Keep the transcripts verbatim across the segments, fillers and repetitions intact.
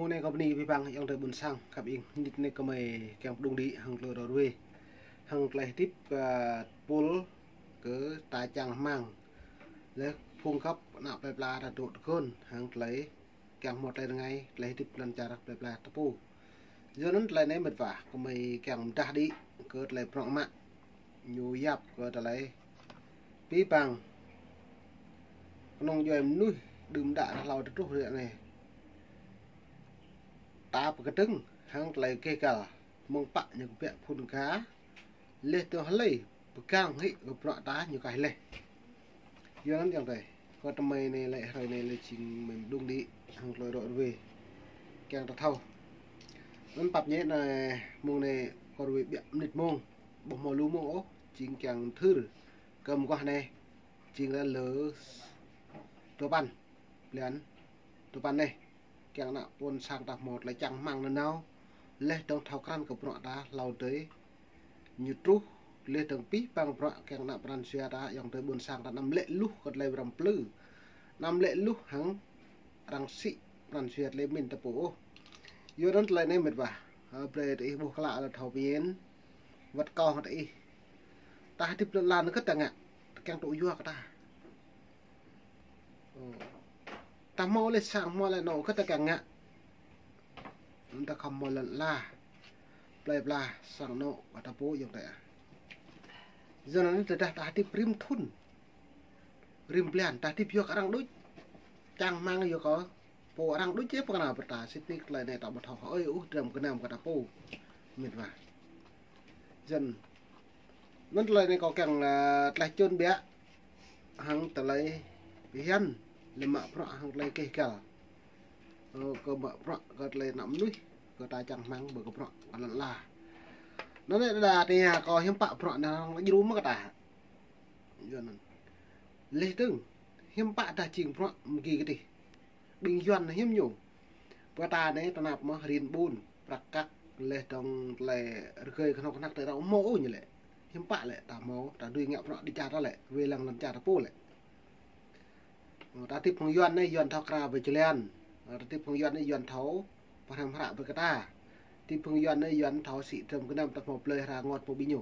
Mông anai kâo bơni kơ abih bang ayŏng adơi ƀôn sang khăp ing, mơnit anai gơmơi kiăng pơđŭng đĭ hăng tơlơi rŏ ruai, hăng tơlơi hơdip, ơ, tơpul kơ ta čang rơmang. Laih phung khăp ană plơi pla ta dŏ tơguan, hăng tơlơi kiăng hmâo tơlơi rơngai, tơlơi hơdip lŏn čar plơi pla ta pô. Yua anŭn tơlơi anai mĕt wa, gơmơi kiăng pơdah đĭ kơ tơlơi bruă mă ñu yap kơ tơlơi abih bang kơnơ̆ng djuai mơnuih đưm đă ră hlâo tơtruh ră anai. Ta pơkơdơ̆ng hăng tơlơi gêh gal, mơ̆ng pă ñu kơ biă phun ga, laih dơ̆ng hlơi pơgang hĭ kơ bruă ta ñu kaih laih. Yua anŭn ayŏng adơi, kâo tơmơi anai lĕ hrơi anai lĕ jing mơi pơđŭng đĭ hăng tơlơi rŏ ruai kiăng ta thâo. Anŭn pap ñĕ anai mông anai kâo ruai biă mơnit mông, ƀu hmâo lu mông ôh, jing kiăng thưr kơ mơguah anai, jing ră lơ dua păn, blan dua păn anai. Kiăng ană ƀôn sang ta hmâo tơlơi čang rơmang nanao, laih dơ̆ng thâo krăn kơ bruă ta hlâo adih ñu truh, laih dơ̆ng abih bang bruă kiăng ană pran jua ta, ayŏng adơi ƀôn sang ta anăm lĕ luh kơ tơlơi răm plư, anăm lĕ luh hăng arăng sĭ pran jua tơlơi pơmĭn ta pô ôh. Yua anŭn tơlơi anai mĕt wa, ơ, brơi tơ ih ƀuh klă lĕ thâo pơmĭn, wơ̆t kâo hăng tơ ih. Ta hơdip lŏn la anŭn kơ ta ngă, ta kiăng tŭ yua kơ ta. Ơ. Ta hmâo laih sang hmâo laih anŏ kơ ta kiăng ngă. Ta khŏm hmâo lŏn la, plơi pla, sang anŏ kơ ta pô ayŏng adơi. Yua anŭn tơdah ta hơdip rĭm thŭn, rĭm blan, ta hơdip yua kơ arăng đôč. Čang rơmang yua kơ pô arăng đôč yơh pơkra pơta, sĭt nik tơlơi anai ta ƀu thâo ơi ôh, dram gơnam kơ ta pô. Mĕt wa. Yua anŭn tơlơi anai kâo kiăng, ơ, tơlơi čun biă hăng tơlơi phiăn, lĕ mă bruă hăng tơlơi gêh gal. Ơ, kơ mă bruă kơ tơlơi ană mơnuih, kơ ta čang rơmang ƀơi kơ bruă kơ lŏn la. Anŭn anai đa tơña kâo hiư̆m pă bruă anŭn arăng djru mơ̆ kơ ta. Yua anŭn. Laih dơ̆ng, hiư̆m pă dah jing bruă mơgi kơ tih. Ƀing Yuan hiư̆m ñu. Pơ ta anai tơnap mơ̆ rin ƀun, prăk kăk, laih dơ̆ng tơlơi rơgơi kơhnâo kơhnăk tơlơi arăng hmâo ôh ñu lĕ. Hiư̆m pă lĕ ta hmâo, ta dưi ngă bruă đĭ čar ta lĕ, wai lăng lŏn čar ta pô lĕ. Ơ, ta hơdip hăng Yuan anai, Yuan thâo kra ƀơi jơlan. Ơ, ta hơdip hăng Yuan anai, Yuan thâo pơhrăm hră ƀơi kơ ta. Hơdip hăng Yuan anai, Yuan thâo sĭ dram gơnam ta hmâo blơi hra ngot pơ ƀing ñu.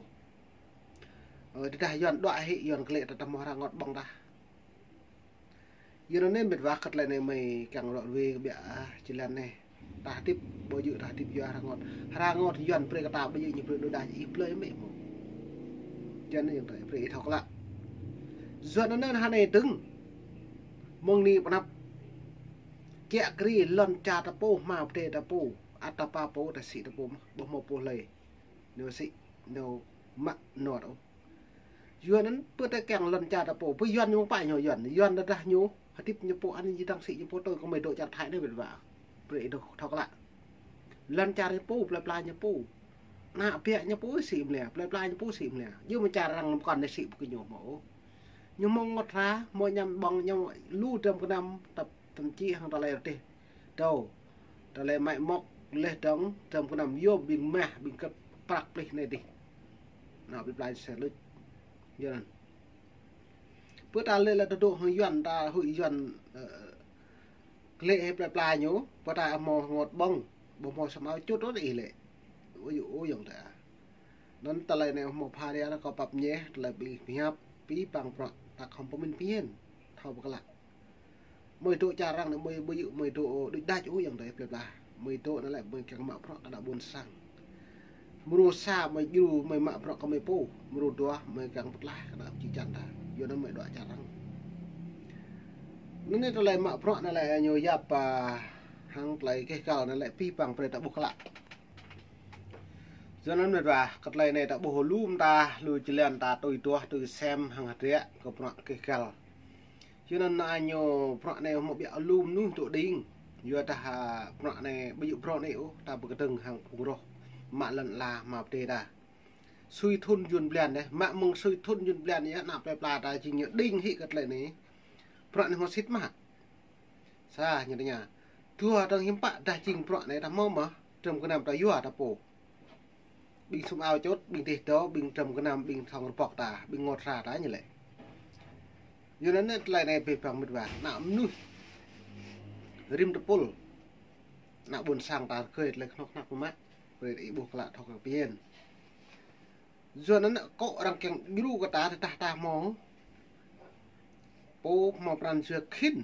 Ơ, tơdah Yuan đuaĭ hĭ, Yuan klĕ ta, ta hmâo hra ngot ƀơ̆ng tah. Yua anŭn anai mĕt wa, kơ tơlơi anai mơi kiăng rŏ ruai kơ biă, ơ, jơlan anai. Ta hơdip ƀu djơ̆ ta hơdip yua hra ngot. Hra ngot Yuan brơi kơ ta ƀu djơ̆ ñu brơi đôč đač ih blơi mơ̆ mơ̆. Jăn anai yơh ta brơi ih thâo klă. Yua anŭn anai hơnai dơ̆ng. Mơ̆ng anai pơ anăp. Kiă kriê lŏn čar ta pô, hmua pơdai ta pô, ăt ta pô ta sĭ ta pô mơ̆, ƀu hmâo pô hlơi nao sĭ, nao mă nor ôh. Yua anŭn pơ ta kiăng lŏn čar ta pô, pơ Yuan ñu mơ̆ng pă ñu Yuan, Yuan tơdah ñu hơdip ñu pô, ăn ñu dăng sĭ ñu pô, tui kơ mơi dŏ čar Thái anai mĕt wa. Brơi ih thâo klă. Lŏn čar ñu pô, plơi pla ñu pô. Ană biă ñu pô sĭ mơ̆ lĕ, plơi pla ñu pô sĭ mơ̆ lĕ. Yua mơ̆ čar arăng mơkŏn anai sĭ pơ kơ ñu hmâo ôh. Ñu hmâo ngot hra, hmâo añăm ƀơ̆ng, ñu lu dram gơnam, tơm čĭ hăng tơlơi rơdêh. Dŏ, tơlơi mă mŏk, laih dơ̆ng dram gơnam yôm, ƀing mah, ƀing kơ̆t prăk plih anai dih. Ană plơi pla sĭ luč. Yua anŭn. Pơ ta lĕ lĕ ta dŏ hăng Yuan, ta huĭ Yuan, ơ, klĕ hĭ plơi pla ñu, pơ ta hmâo ngot ƀơ̆ng, ƀu hmâo samơ̆ čut ôh ih lĕ. Ôi, ôi, ayŏng adơi. Anŭn tơlơi anai hmâo pha ria kâo pap ñĕ, tơlơi ƀing pơhiăp, abih bang bruă, ta khŏm pơmĭn phiăn, thâo pơklă. Mơi dŏ čar arăng anai, mơi ƀu djơ̆ mơi dŏ đôč đač ôh ayŏng adơi plơi pla. Mơi dŏ anai lĕ mơi kiăng mă bruă kơ ană ƀôn sang. Mrô sa mơi djru mơi mă bruă kơ mơi pô, mrô dua mơi kiăng pơtlaih kơ ană či čan ta. Yua anŭn mơi dŏ čar arăng. Anŭn anai tơlơi mă bruă anai lĕ ñu yap, ơ, hăng tơlơi gêh gal anai lĕ abih bang brơi ta ƀuh klă. Yua anŭn mĕt wa, kơ tơlơi anai ta ƀuh lu mơta, lu jơlan ta tui duah, tui sem hăng hơdră kơ bruă gêh gal. Yua anŭn anai ñu bruă anai hmâo biă lu mơnuih dŏ đing. Yua dah, ơ, bruă anai ƀu djơ̆ bruă anai ôh, ta pơkơdơ̆ng hăng phung roh mă lŏn la hmua pơdai ta. Sui thŭn Yuan blan dêh, mă mơ̆ng sui thŭn Yuan blan yơh, ană plơi pla ta jing ñu đing hĭ kơ tơlơi anai. Bruă anai hmâo sĭt mơ̆. Sa ñu tơña. Dua dơ̆ng hiư̆m pă dah jing bruă anai ta hmâo mơ̆, dram gơnam ta yua ta pô. Ƀing sum ao čut, ƀing dêh dŏ, ƀing dram gơnam, ƀing thŏng rơbŏk ta, ƀing ngot hra ta ñu lĕ. Yua anŭn anai tơlơi anai abih bang mĕt wa, ană mơnuih rĭm tơpul. ană ƀôn sang ta rơgơi tơlơi kơnuk kơna mă, brơi ih ƀuh klă thâo kơ pơyên. Yua anŭn akŏ arăng kiăng djru kơ ta tơdah ta hmâo pô hmâo pran jua khĭn.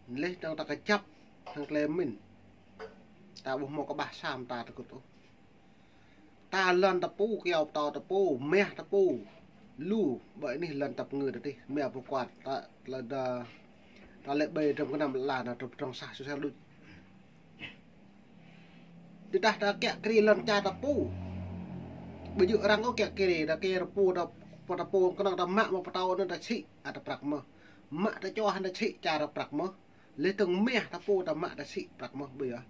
Leh dong ta kơjăp hăng tơlơi mĭn. Ta ƀu hmâo kơƀah sa mơta tơgŭt ôh. Ta lŏn ta pô, kyâo pơtâo ta pô, mah ta pô. Lu ƀơi anih lŏn ta pơngư ta tih, mah pơkuat ta, ta lĕ ƀơi drŏng kơnăm la na drŏng, drŏng sah susah đuč. Tơdah ta kiă kriê lŏn čar ta pô. Ƀu djơ̆ arăng ôh kiă kriê, ta kiă ta pô, ta pô, ta pô kơnơ̆ng ta mă mơ̆ pơtâo anŭn ta sĭ, ăt ta prăk mơ̆. Mă ta čô hăng ta sĭ čar ta prăk mơ̆. Leh dong mah ta pô ta mă ta sĭ prăk mơ̆ ƀơi yơh.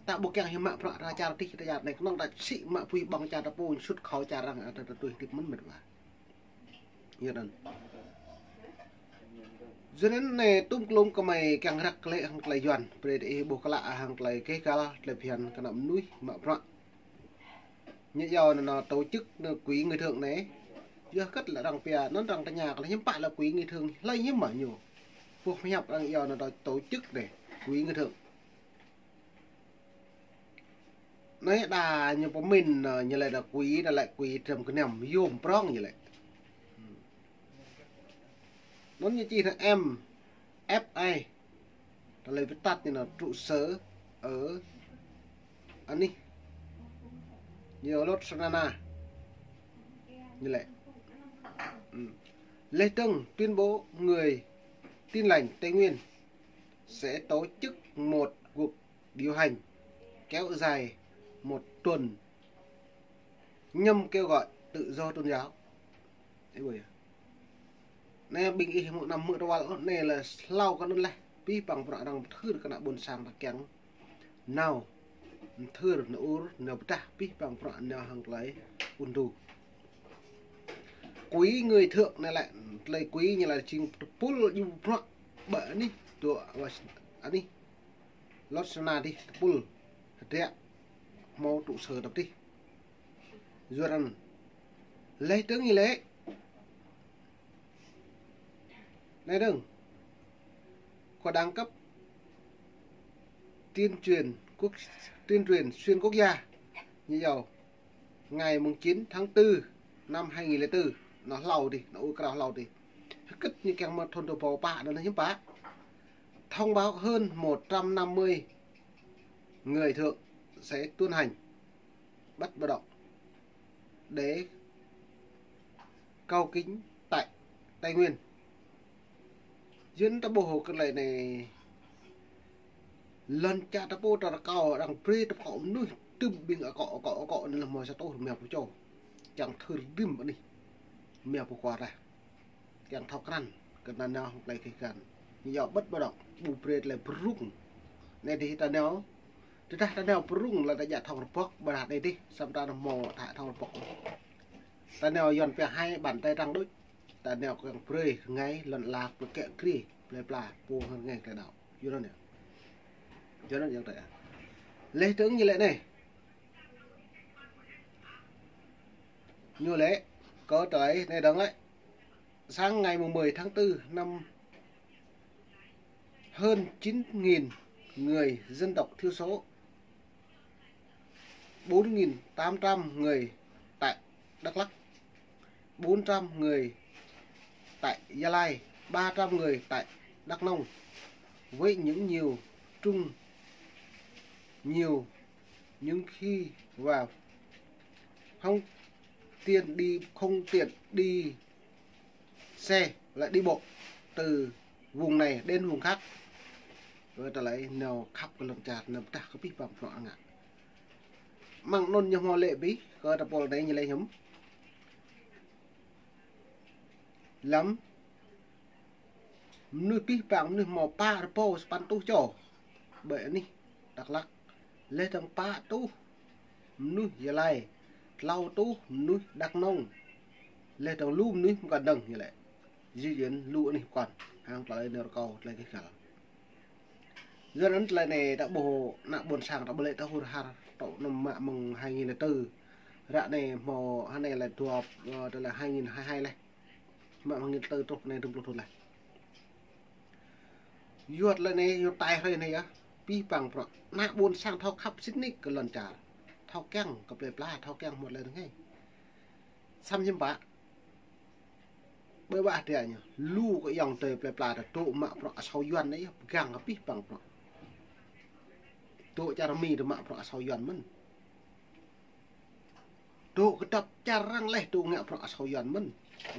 Ta ƀu kiăng hĭ mă prăk ta čar tih ta čar anai, kơnơ̆ng ta sĭ mă pui ƀơ̆ng čar ta pô, sut khâu čar arăng, ăt ta tui hơdip mơ̆n mĕt wa. Yua anŭn. Yua anŭn anai tŭm klôm kơmơi kiăng răk lĕ hăng tơlơi Yuan, brơi ih ƀuh klă hăng tơlơi keh kal, tơlơi phiăn kơ ană mơnuih mă prăk. Ñu yua anŭn tổ chức anŭn quỹ người thượng anai. Yua hơget lĕ arăng pia, anŭn arăng tơña kơ lĕ hiư̆m pă lĕ quỹ người thượng, hlơi hiư̆m mă ñu. Ƀuh pơhiăp arăng yua anŭn tổ chức anai, quỹ người thượng. Anai đa ñu pơmĭn, anŭn ñu lĕ đa quỹ, đa lĕ quỹ drŏng kơnăm, yôm prŏng ñu lĕ. Anŭn ñu čih anŭn M F I. Tơlơi viết tắt ñu anŭn trụ sở ở anih. Ñu Lôsnana. Ñu lĕ. Leh dong tuyên bố người Tin Lành Tây Nguyên sẽ tổ chức một cuộc điều hành kéo dài một tuần nhằm kêu gọi tự do tôn giáo. Ih ƀuh yơh. Anai ƀing ih hmâo anăm hmư̆ rơwăl ôh, anai lĕ hlâo kơ anŭn leh. Pih păng prăk arăng pơthưr kơ ană ƀôn sang ta kiăng nao, pơthưr nao ur, nao pơdah pih păng prăk nao hăng tơlơi ung du. Quỹ người thượng anai lĕ, tơlơi quỹ ñu lĕ jing tơpul djru prăk ƀơi anih, dŏ anih. Lôsnana tih tơpul hơdră hmâo trụ sở ta tih. Yua anŭn. Leh dong ñu lĕ. Anai dong. Có đẳng cấp tuyên truyền quốc, tuyên truyền xuyên quốc gia. Ñu yua. Ngày mùng chín tháng tư năm hai nghìn lẻ tư, anŭn hlâo tih, anŭn ur krao hlâo tih. Hơget ñu kiăng mă thun tô bâo pă, anŭn hiư̆m pă. Thông báo hơn một trăm năm mươi người thượng sẽ tuần hành bắt bạo động để cầu kính tại Tây Nguyên. Yua anŭn ta ƀuh kơ tơlơi anai. Lŏn čar ta pô ta rơkâo arăng brơi ta pơkŏ mơnuih tŭm ƀing akŏ, akŏ, akŏ anŭn lĕ hmâo sa rơtuh rơma pluh čô. Kiăng thâo rĭm anih. Rơma pluh kuar ah. Kiăng thâo krăn kơ ană nao hăng tơlơi keh kal. Ñu yua bắt bạo động, ƀu brơi tơlơi pơrŭng. Anai tih ta nao. Tơdah ta nao pơrŭng lĕ ta djă thŏng rơbŏk, ƀôdah anai tih, samơ̆ ta anăm hmâo thŏng rơbŏk. Ta nao Yuan pia hai bàn tay trắng đuč. Ta nao kiăng brơi rơngai lŏn ala pơkĕ kriê, plơi pla, pô hăng rơngai tơlơi đaŏ. Yua anŭn yơh. Yua anŭn yơh tơlơi. Leh dong ñu lĕ anai. Ñu lĕ, kơ tơlơi anai dong lĕ. Sáng ngày mùng mười tháng tư năm hơn chín nghìn người dân tộc thiểu số, bốn nghìn tám trăm người tại Đắk Lắk, bốn trăm người tại Gia Lai, ba trăm người tại Đắk Nông, với những nhiều trung, nhiều những khi và không tiện đi, không tiện đi xe, là đi bộ từ vùng này đến vùng khác. Kơ tơlơi nao khăp kơ lŏn čar, nao pơdah kơ pih păng prăk ngă. Mơ̆ng anŭn ñu hmâo lĕ pih, kơ ta pôl anai ñu lĕ hiư̆m. Lăm mơnuih pih păng mơnuih hmâo pă rơbâo sapăn rơtuh čô. Ƀơi anih Dak Lak. Leh dong pă rơtuh mơnuih Gia Lai. Klâo rơtuh mơnuih Dak Nông. Leh dong lu mơnuih mơkăn dơ̆ng ñu lĕ. Di chuyển lu anih pơkŏn. Hăng tơlơi nao rơkâo tơlơi keh kal. Yua anŭn tơlơi anai ta ƀuh ană ƀôn sang ta ƀu lĕ ta hur har tŏ năm mă mơ̆ng hai nghìn lẻ tư. Ră anai hmâo hơnai lĕ dua, ơ, tơlơi hai nghìn hai hai leh. Mă mơ̆ng hai nghìn lẻ tư truh anai rơm pluh thun leh. Yua tơlơi anai, yua tai hrơi anai yơh. Abih bang bruă. Ană ƀôn sang thâo khăp sĭt nik kơ lŏn čar. Thâo kiăng kơ plơi pla, thâo kiăng mơ̆t lĕ rơngai. Samơ̆ hiư̆m pă. Ƀơi wah dia ñu. Lu kơ ayŏng adơi plơi pla ta dŏ mă bruă asâo Yuan anai yơh, pơgang abih bang bruă. Dŏ čar Mi ta mă bruă asâo Yuan mơ̆n. Dŏ kơdŏp čar arăng laih dŏ ngă bruă asâo Yuan mơ̆n.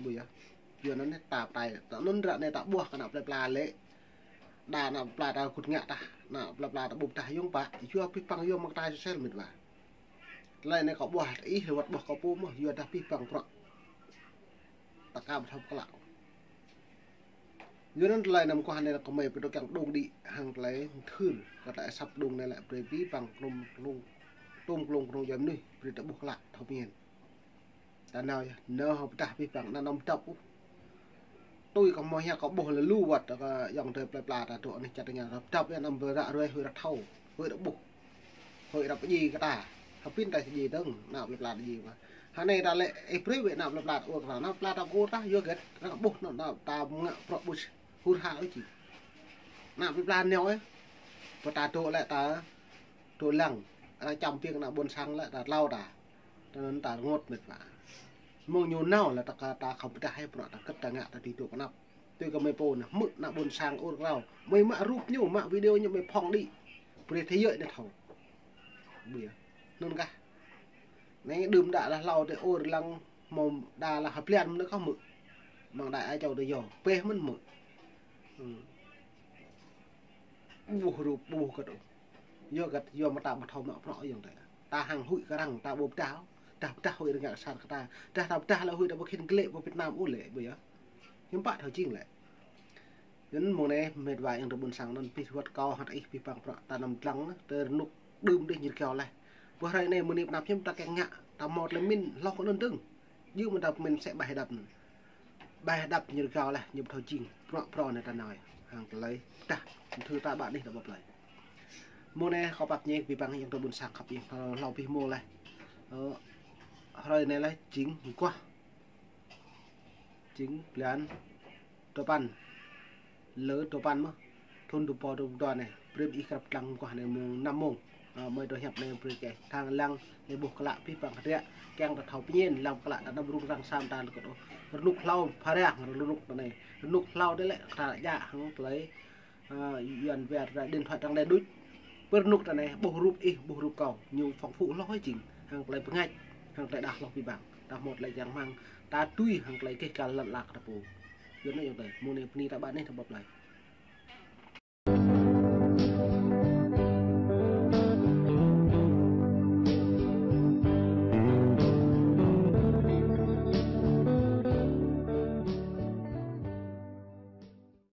Ƀu yơh. Yuan anai ta pơtai, ta anŭn ră anai ta ƀuh kơ ană plơi pla lĕ. Đa ană plơi pla ta gŭt ngă tah, ană plơi pla ta ƀuh tah yơh pă, yua abih bang yua mơ̆ng ta sel mĭt wa. Tơlơi anai kâo ƀuh ih lĕ wơ̆t ƀuh kâo pô mơ̆n, yua dah abih bang bruă. Ta ka ƀu thâo pơklă. Yua anŭn tơlơi anăm kuah anai kơ mơi pơdŏ kiăng đung đĭ hăng tơlơi thưr, kơ tơlơi asăp đung anai lĕ brơi abih bang kơnŭm kơnŭm, tôm kơnŭm kơnŭm djuai mơnuih, brơi ta ƀuh klă thâo pơmĭn. Ta nao yơh, nao hơ̆ pơdah abih bang, anăm pơdŏp ôh. Tui kơ mơ̆ hiăp kâo ƀuh lĕ lu wơ̆t kơ ayŏng adơi plơi pla ta dŏ anih čar tơngia ta pơdŏp yơh, anăm pơră ruai huĭ ră thâo, huĭ ră ƀuh. Hơi ră pơdjai kơ ta. Hơpin ta sơdjai dơ̆ng, ană plơi pla ta djai mă. Hơnai ta lĕ, ih brơi wơ̆t ană plơi pla ta ur kơ ta. Ană plơi pla ta ur tah, yua hơget, arăng ƀuh anŭn ta ngă bruă ƀu hur har ôh či. Ană plơi pla nao yơh. Pơ ta dŏ lĕ ta dŏ lăng. Arăng čăm biă ană ƀôn sang lĕ ta tlao ta. Tơ anŭn ta rơngot mĭt wa. Mơ̆ng ñu nao lĕ ta ka ta khŏm pơdah hĭ bruă ta kơ̆t ta ngă ta dưi dŏ pơ anăp. Tui kơ mơi pô anai, hmư̆ ană ƀôn sang ur krao. Mơi mă rup ñu, mă video ñu mơi phŏng đĭ. Brơi thế giới anai thâo. Ƀu yơh. Anŭn kah. Anai đưm đă lah hlâo tơ ur lăng mơ̆ đa lah hơplian mơ̆n kâo hmư̆. Mơ̆ng đa ai čô tơ yơh. Pĕ mơ̆n hmư̆. Ƀuh rup, ƀuh kơt ôh. Yua kơt, yua mơ̆ ta ƀu thâo mă bruă yơh tơ. Ta hăng huĭ kơ arăng, ta ƀu pơdah. Ta pơdah huĭ rơngiă kơ sat kơ ta. Ta, ta pơdah lĕ huĭ ta ƀu khĭn glĕ pơ Việt Nam ôh lĕ, ƀu yơh. Hiư̆m pă thâo jing lĕ. Anŭn mơ̆ng anai, mĕt wa ayŏng adơi ƀôn sang anŭn abih wơ̆t kâo hăt ih abih bang bruă ta anăm dlăng, tơ rơnŭk đưm dih ñu rơgao laih. Ƀơi hrơi anai mơ̆ng anai pơ anăp hiư̆m ta kiăng ngă, ta hmâo tơlơi pơmĭn hloh kơ anŭn dơ̆ng. Yua mơ̆ ta pơmĭn sĕ ƀai hơđăp anŭn. Ƀai hơđăp ñu rơgao laih, ñu ƀu thâo jing, bruă bruă anai ta nao yơh. Hăng tơlơi, tah, thư ta ƀă anih ta ƀuh tơlơi. Mơ̆ng anai kâo pap ñe abih bang ayŏng adơi ƀôn sang khăp yơh, hlâo abih mơ̆ laih. Ơ, hrơi anai laih jing mơguah. Jing blan duapăn. Lơ duapăn mơ̆. Thun dua rơbâo dua pluh dua anai. Brơi ih krăp lăng mơguah anai mơ̆ng năm mông. Ơ, mơi dŏ hiăp anai brơi kơ. Thang lăng anai ƀuh klă abih bang hơdră. Kiăng ta thâo pơmĭn lăng klă ta anăm rŭng răng sam ta lơkơt ôh. Rơnŭk hlâo pha răng rơnŭk anai. Rơnŭk hlâo đơi lĕ ta djă hăng tơlơi. Ơ, Yuan wơr ra điện thoại trăng đe đuč. Pơ rơnŭk ta anai, ƀuh rup ih, ƀuh rup kâo. Ñu phong phú hloh hơi jing. Hăng tơlơi pơngač, hăng tơlơi đah hloh abih bang. Ta hmâo tơlơi čang rơmang. Ta tui hăng tơlơi keh kal lăn lak ta pô. Yuan anai yơh tơlơi. Mơ̆ng anai bơni ta ƀă anih ta ƀuh tơlơi.